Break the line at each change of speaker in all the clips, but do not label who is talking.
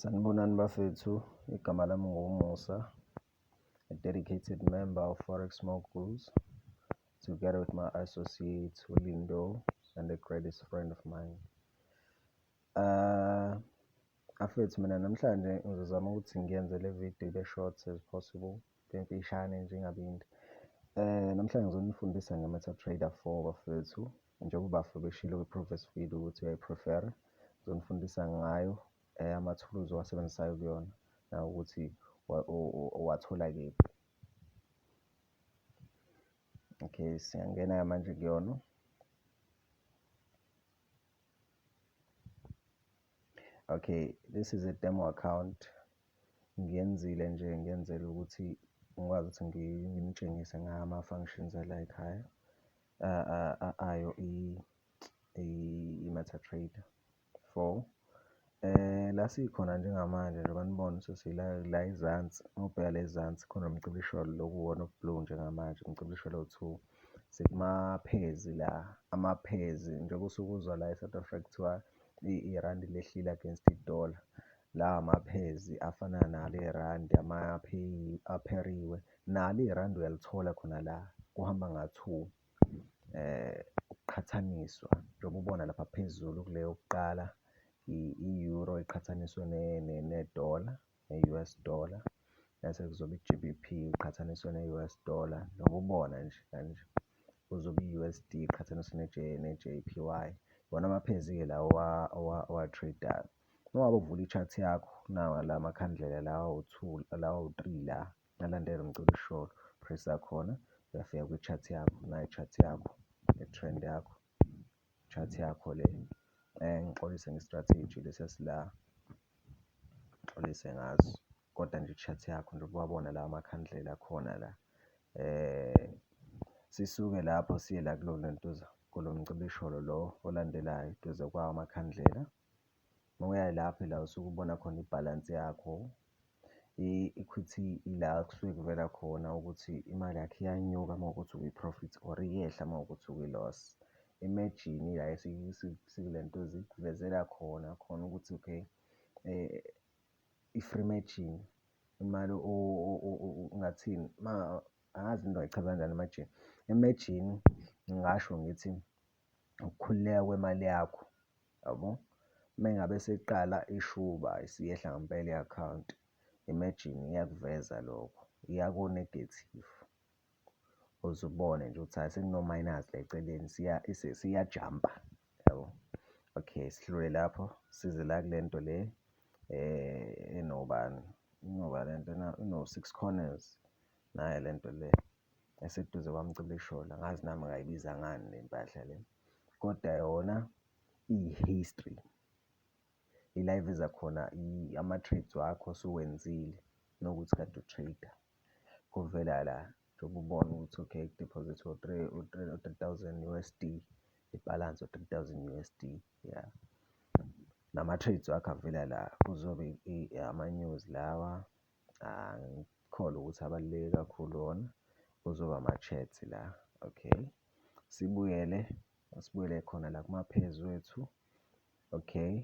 Sanibonani bafethu, igama lami nguMusa, a dedicated member of Forex Moguls, together with my associate uLindo and the greatest friend of mine. Bafethu, mina namhlanje ngizozama ukuthi ngiyenze le video ibe short as possible, imfishane nje, ingabi yinde. Namhlanje ngizonifundisa nge-MetaTrader 4, bafethu, njengoba ubafo beshilo kwi-previous video ukuthi uyayi-prefer-a. Ngizonifundisa ngayo, amathuluzi owasebenzisayo kuyona, nawukuthi uwathola kephi. Okay, siyangena-ke manje kuyona. Okay, this is a demo account. Ngiyenzile nje, ngiyenzela ukuthi ngikwazi ukuthi nginitshengise ngayo ama-functions ala ekhaya ayo i-MetaTrader 4. La sikhona njengamanje, njengoba nibona, sesila la ezansi. Uma ubheka la ezansi khona umcibisholo lo kuwona o-blue njengamanje, umcibisholo owu-two. Sikuma-pairs la, ama-pairs, njengoba usuke uzwa la e-South Africa kuthiwa irandi lehlile against idola. Lawa ama-pairs afana nalo irandi, apheriwe. Nalo irandi uyalithola khona la, kuhamba nga-two. Ukuqhathaniswa, njengoba ubona lapha phezulu kule yokuqala, i-euro iqhathaniswe nedola, ne-US dollar, bese kuzoba i-GBP iqhathaniswe ne-US dollar, njengoba ubona nje kanje. Kuzoba i-USD iqhathaniswe ne-JPY. Iwona ama-pairs-ke lawa owa-trade-ayo. Uma ngabe uvula i-chart yakho, nawa la makhandlela lawa awu-two, lawa awu-three la alandela umcibisholo, press-a khona, uyafika kwi-chart yakho. Nayi i-chart yakho, i-trend yakho, chart yakho le. Ngixolise nge-strategy lesi esila, ngixolise ngaso, kodwa nje i-chart yakho nje ubuwabona lawa makhandlela akhona la. Sisuke lapho siye la kulo lentuza, kulo mcibisholo lo olandelayo eduze kwawo amakhandlela. Uma uya lapho, la usuke ubona khona ibhalansi yakho, i-equity, ila kusuke kuvela khona ukuthi imali yakho iyanyuka uma kuwukuthi ukwi-profit or iyehla uma kuwukuthi ukwi-loss. I-margin ila esikulento ikuvezela khona khona ukuthi okay, i-free margin, imali ungathini, angazi into ngayichaza kanjani i-margin. I-margin ngingasho ngithi ukukhululeka kwemali yakho, yabo. Uma ngabe seyiqala ishuba, isiyehla ngempela i-akhawunti, i-margin iyakuveza lokho, iya ko-negative. Uze ubone nje ukuthi hhayi, sekuno-minus la eceleni, siyajampa, yabo. Okay, sidlule lapho, size la kule nto le enobani, inoba lento na, ino-six corners, nayi lento le eseduze kwamcibisholo, angazi nami ngayibiza ngani le mpahla le, kodwa yona iyi-history. Ila iveza khona ama-trades wakho osuwenzile nokuthi kade u-trade-a, kuvela la njengoba ubona ukuthi okay, ku-deposit u-3,000 USD, ibhalansi u-3,000 USD, ya. Nama-trades wakho avela la, kuzobe ama-news lawa, angikholwa ukuthi abaluleke kakhulu wona, kuzoba ama-chat la, okay. Sibuyele khona la kuma-pairs wethu, okay.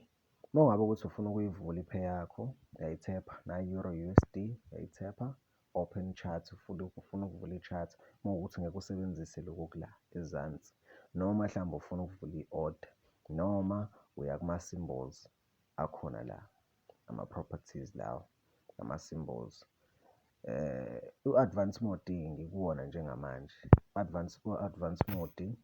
Uma ngabe ukuthi ufuna ukuyivula i-pair yakho, uyayithepha, nayi i-Euro USD, uyayithepha, open chart, ufuna ukuvula i-chart, uma kuwukuthi ngeke usebenzise lokhu okula ezansi, noma mhlawumbe ufuna ukuvula i-order, noma uya kuma-symbols akhona la, ama-properties lawa, ama-symbols. U-advance mode ngikuwona njengamanje. Advance, ku-advance mode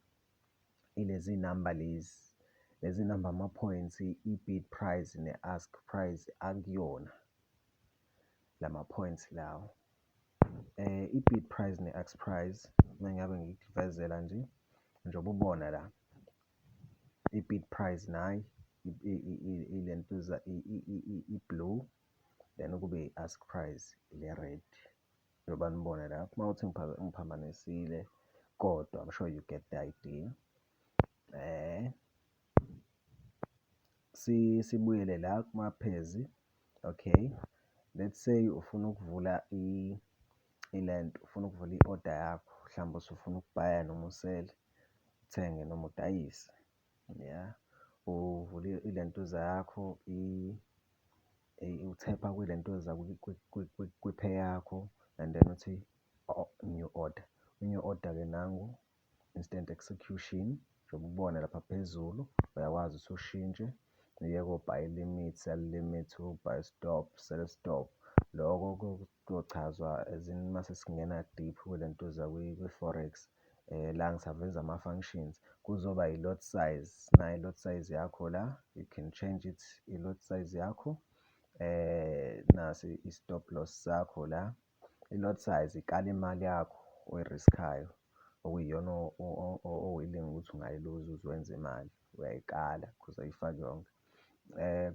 ilezi namba lezi namba, ama-points, i-bid price ne-ask price akuyona lama points lawo. I-bid price ne-ask price, uma ngabe ngikuvezela nje, njengoba ubona la, i-bid price nayi ilentuza i-blue, then kube i-ask price le red, njengoba nibona lapho. Uma kuwukuthi ngiphambanisile, kodwa I'm sure you get the idea. Sibuyele la kuma-pairs, okay. Let's say ufuna ukuvula ilento, ufuna ukuvula i-order yakho, mhlawumbe usufuna ukubhaya noma usele, uthenge noma udayise, ya. Uvule ilentuza yakho. Uthepha kwilentuza kwi-pair yakho and then uthi new order. U-new order-ke nangu, instant execution, njengoba ubona lapha phezulu, uyakwazi ukuthi ushintshe uye ko-buy limit, sell limit, u-buy stop, sell stop. Loko kuyochazwa as in mase singena deep kwilentuza kwi-forex, la ngisaveza ama-functions. Kuzoba i-lot size, nayi i-lot size yakho la, you can change it i-lot size yakho. Nasi i-stop loss sakho la. I-lot size ikala imali yakho oyi-risk-ayo, okuyiyona o-willing ukuthi ungayiluza uze wenze imali, uyayikala cause awuyifaki yonke.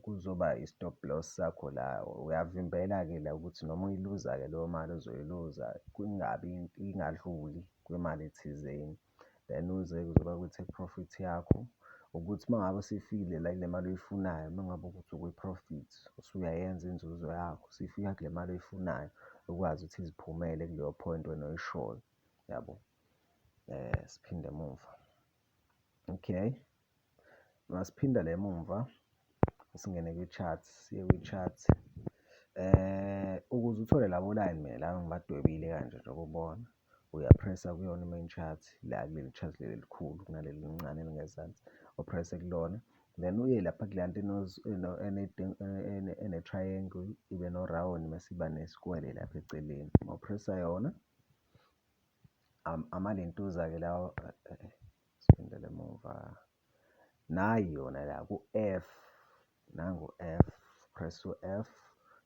Kuzoba i-stop loss sakho la, uyavimbela-ke la ukuthi noma uyiluza-ke leyo mali ozoyiluza kungabi, ingadluli kwimali thizeni. Then uze kuzoba kwi-take profit yakho, ukuthi uma ngabe isifikile la kule mali oyifunayo, uma ngabe ukuthi ukwi-profit, usuyayenza inzuzo yakho, isifika kule mali oyifunayo, ukwazi ukuthi iziphumele kuleyo point wena oyishoyo, yabo. Siphinde emuva, okay. Masiphinda la emumva, singene kwi-chart, siye kwi-chart. Ukuze uthole labo line mina la ngibadwebile kanje njengoba ubona, uya-press-a kuyona i-main chart, la kuleli chart leli elikhulu kunaleli elincane elingezansi, u-press-e kulona, then uye lapha kuleya nto ene-triangle, ibe no-round mese iba nesikwele lapha eceleni. Uma u-press-a yona, amalentuza-ke lawa, siphindele emuva, nayi yona la ku-F, nangu F, press u-F,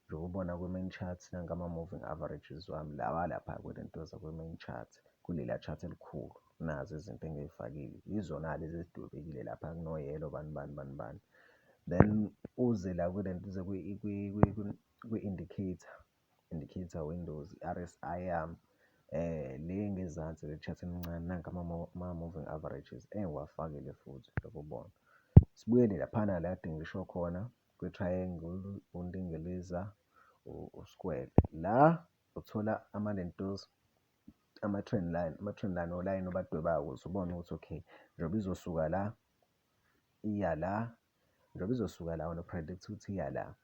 njengoba ubona kwi-main chart nanka ama-moving averages wami lawa lapha kwilentuza kwi-main chart, kulela chart elikhulu, nazi izinto engiy'fakile, yizona lezi ezidwebekile lapha kuno-yellow bani bani bani bani. Then uze la kwilentuza kwi-indicator, indicator windows, i-R_S_I yami, le ngezansi le chart elincane nanka ama-moving averages engiwafakile futhi njengoba ubona. Sibuyele laphana la kade ngisho khona kwi-triangle, undingiliza, uskwele. La uthola amalentuza, ama-trend line, ama-trend line olayini obadwebayo ukuze ubone ukuthi okay, njengoba izosuka la, iya la, njengoba izosuka la wena u-predict-a ukuthi iya la.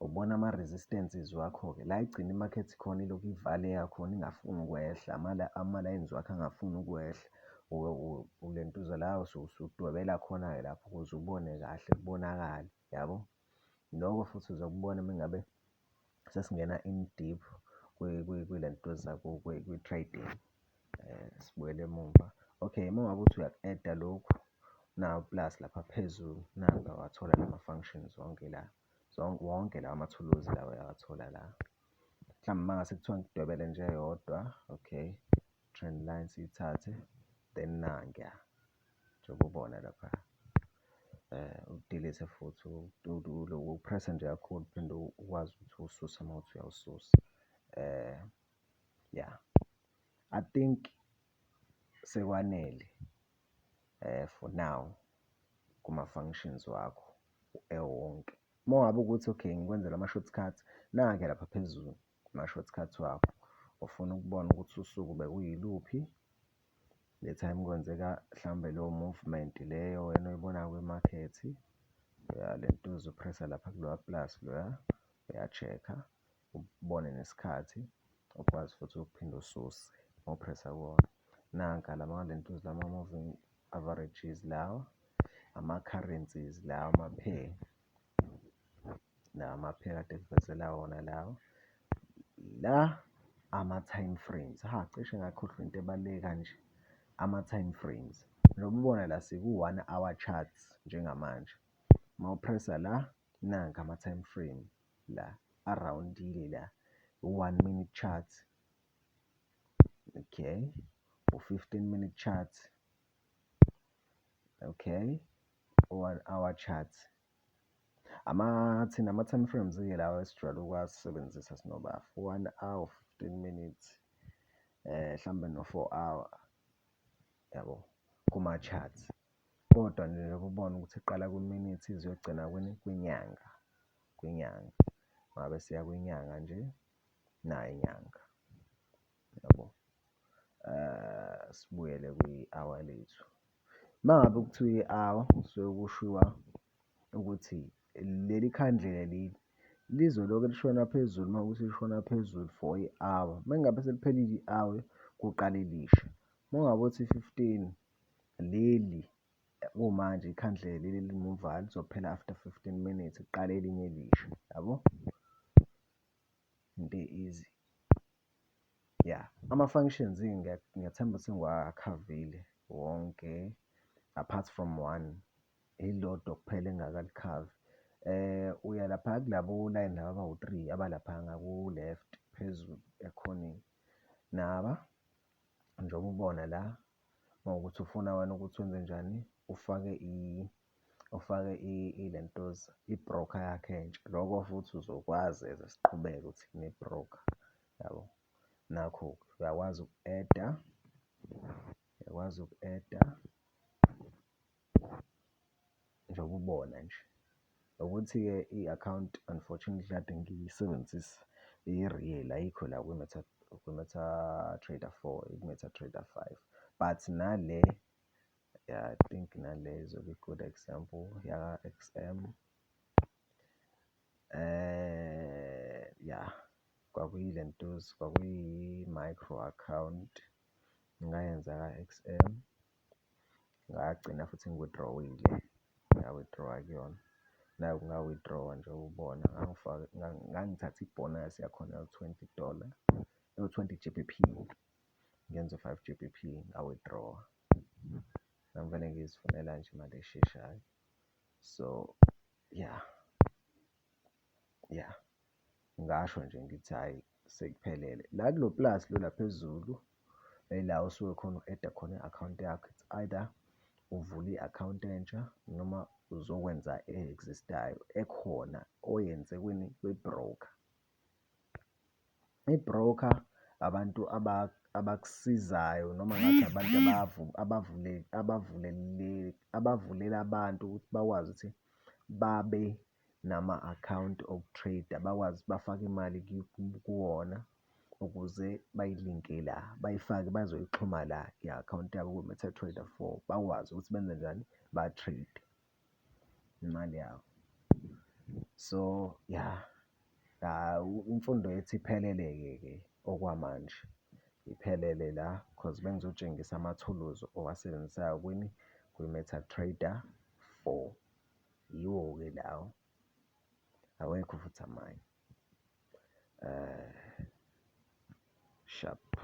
Ubona ama-resistances wakho-ke, la igcina imakethe khona ilokhu ivaleka khona ingafuni ukwehla, ama-lines wakho angafuni ukwehla. Ulentuza la usudwebela khona-ke lapho ukuze ubone kahle kubonakale, yabo. Loko futhi uzokubona uma ngabe sesingena in deep kwilentuza kwi-trading. Sibuyele emumva, okay, uma ngabe uthi uyaku-add-a lokhu, nawu u-plus lapha phezulu, nanka uyawathola lama-functions wonke la, wonke lawa amathuluzi lawa uyawathola la. Mhlawumbe uma ngase kuthiwa ngikudwebele nje eyodwa, okay, trend line siyithathe, then nankiya njengoba ubona lapha. U-delete futhi uku-press-e nje kakhulu uphinde ukwazi ukuthi uwususe uma kuwukuthi uyawususa. Yeah, I think sekwanele for now kuma-functions wakho ewonke. Uma ngabe ukuthi okay ngikwenzele ama-shortcuts, nanka lapha phezulu ama-shortcuts wakho. Ufuna ukubona ukuthi usuku bekuyiluphi, le time kwenzeka mhlawumbe leyo movement leyo wena oyibonayo kwimakethe, uyalentuza u-press-a lapha kuloya plus loya, uya-check-a, ubone nesikhathi, ukwazi futhi ukuphinda ususe uma u-press-a kuwona. Nanka lama lentuza lama-moving averages lawa, ama-currencies lawa ama-pair, lawa ama-pair kade ngikuvezela wona lawa. La ama-time frames, ha cishe ngakhohlwa into ebaluleke kanje, ama-time frames. Njengoba ubona la siku-one hour charts njengamanje. Uma u-press-a la, nanka ama-time frame la a-round-ile la, u-one minute chart, okay, u-15 minute chart, okay, u-one hour chart. Thina ama-time frames-ke lawa esijwayele ukuwasebenzisa sinobafo, u-one hour, 15 minutes, mhlawumbe no-4 hour, yabo, kuma-charts. Kodwa nje njengoba ubona ukuthi iqala kwi-minute ize iyogcina kwinyanga, kwinyanga. Ngabe siya kwinyanga nje, nayi inyanga, yabo. Sibuyele kwi-hour lethu. Uma ngabe kuthiwa i-hour kusuke kushiwa ukuthi leli khandlela leli Lizolokhu lishona phezulu uma kuwukuthi lishona phezulu for i-hour, uma ngabe seliphelile i-hour, kuqala elisha. Uma ngabe uthi 15, leli kumanje ikhandlela leli elimuvayo lizophela after 15 minutes, kuqale elinye elisha, yabo? Into e-easy. Ya, ama-functions-ke ngiyathemba sengiwakhavile wonke apart from one, elilodwa kuphela engingakalikhavi. Uya laphaya kulabo layini laba abawu-three abalapha ngaku-left phezulu ekhoneni. Naba, njengoba ubona la, uma kuwukuthi ufuna wena ukuthi wenzenjani, ufake ufake ilentuza, i-broker yakho entsha. Loko futhi uzokwazi as siqhubeka ukuthi kune-broker, yabo. Nakho-ke uyakwazi uku-add-a, uyakwazi uku-add-a njengoba ubona nje. Ukuthi-ke i-akhawunti unfortunately kade ngiyisebenzisa i-real ayikho la kwi-MetaTrader 4, iku-MetaTrader 5 but nale, ya I think nale izoba i-good example yaka-X_M. Ya, kwakuyilentuza, kwakuyi-micro account ngayenza ka-X_M, ngagcina futhi ngi-withdraw-ile, nga-withdraw-a kuyona. Naku nga-withdraw-a njengoba ubona, ngangithathe ibhonasi yakhona ewu-20 dollar, ewu-20 G_B_P, ngenza u-5 G_B_P nga-withdraw-a. Ngangivele ngizifunela nje imali esheshayo. So, ya, ya, ngingasho nje ngithi hhayi sekuphelele. La kulo plus lo la phezulu, ila osuke khona u-add-a khona i-akhawunti yakho, it's either uvula i-akhawunti entsha noma uzokwenza e-exist-ayo ekhona oyenze kwini, kwi-broker. I-broker abantu abakusizayo noma ngathi abantu abavulela abantu ukuthi bakwazi ukuthi babe nama-akhawunti oku-trade-a, bakwazi ukuthi bafake imali kuwona ukuze bayilinke la, bayifake bazoyixhuma la i-akhawunti yabo ku-MetaTrader 4, bakwazi ukuthi benzenjani? Ba-trade imali yabo. So, ya, imfundo yethu iphelele-ke ke okwamanje, iphelele la cause bengizotshengisa amathuluzi owasebenzisayo kwini, kwi-MetaTrader 4. Yiwo-ke lawo, awekho futhi amanye. Sharp.